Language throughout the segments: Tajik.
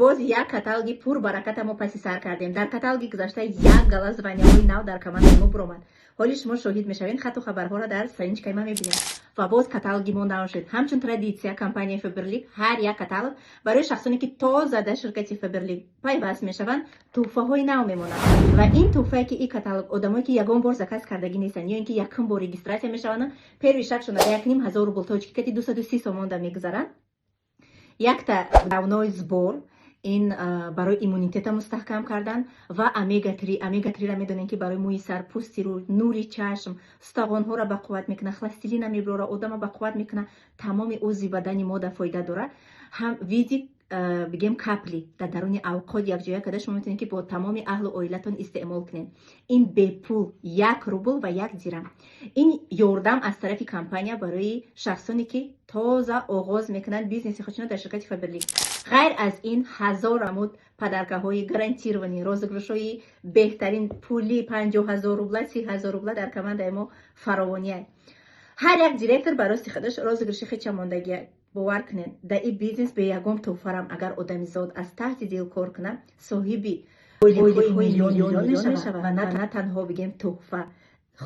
Боз як каталоги пурбараката мо паси сар кардем. Дар каталоги гузашта як гала званияҳои нав дар командаи мо буромад. Ҳоли шумо шоҳид мешавед, хату хабарҳоро дар страничкаи ман мебинед. Ва боз каталоги мо нав шуд. Ҳамчун традитсия, компанияи Фаберлик ҳар як каталог барои шахсоне, ки тоза дар ширкати Фаберлик пайваст мешаванд, тӯҳфаҳои нав мемонад. Ва ин тӯҳфае, ки ин каталог одамое, ки ягон бор заказ кардагӣ нестанд ё ин ки якум бор регистрация мешаванд, первый шагшон 1500 рубл, тоҷикӣ кати 230 сомонда мегузаранд. Якта давной сбор, ин барои иммунитета мустаҳкам кардан, ва омега 3. Омега 3-ра медонем, ки барои мӯи сар, пӯсти рӯй, нури чашм, устахонҳоро бақувват мекунад, холестерина мебирора, одама бақувват мекунад, тамоми узви бадани мо да фоида дорад. Ҳам види, бигем, капли дар даруни авқот якҷоя карда, шумо метавонед, ки бо тамоми аҳлу оилатон истеъмол кунед. Ин бепул, 1 рубл ва 1 дирам. Ин ёрдам аз тарафи компания барои шахсоне, ки тоза оғоз мекунанд бизнеси худшонро дар ширкати Фаберлик. Ғайр аз ин, ҳазор амуд подаркаҳои гарантированный, розыгрышҳои беҳтарин, пули 50 000 рубла, 30 000 рубла дар командаи мо фаровония. Ҳар як директор ба рости худаш розыгрыши хеча мондагия. Бовар кунед, дар ин бизнес бе ягон тӯҳфарам, агар одамизод аз таҳти дил кор кунад, соҳиби ойликҳои миллион миллион мешавад ва на танҳо, бигем, тӯҳфа,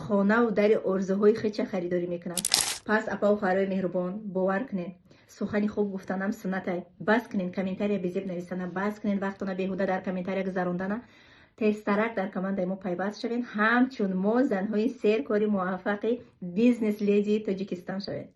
хонаву дари орзуҳои хеча харидорӣ мекунад. Пас, апаву хоҳарои меҳрубон, бовар кунед, сухани хуб гуфтанам суннатай. Бас кунед комментария безеб нависана, бас кунед вақтона беҳуда дар комментария гузарондана. Тезтарак дар командаи мо пайваст шавед, ҳамчун мо занҳои серкори муваффақи бизнес ледии Тоҷикистон шавед.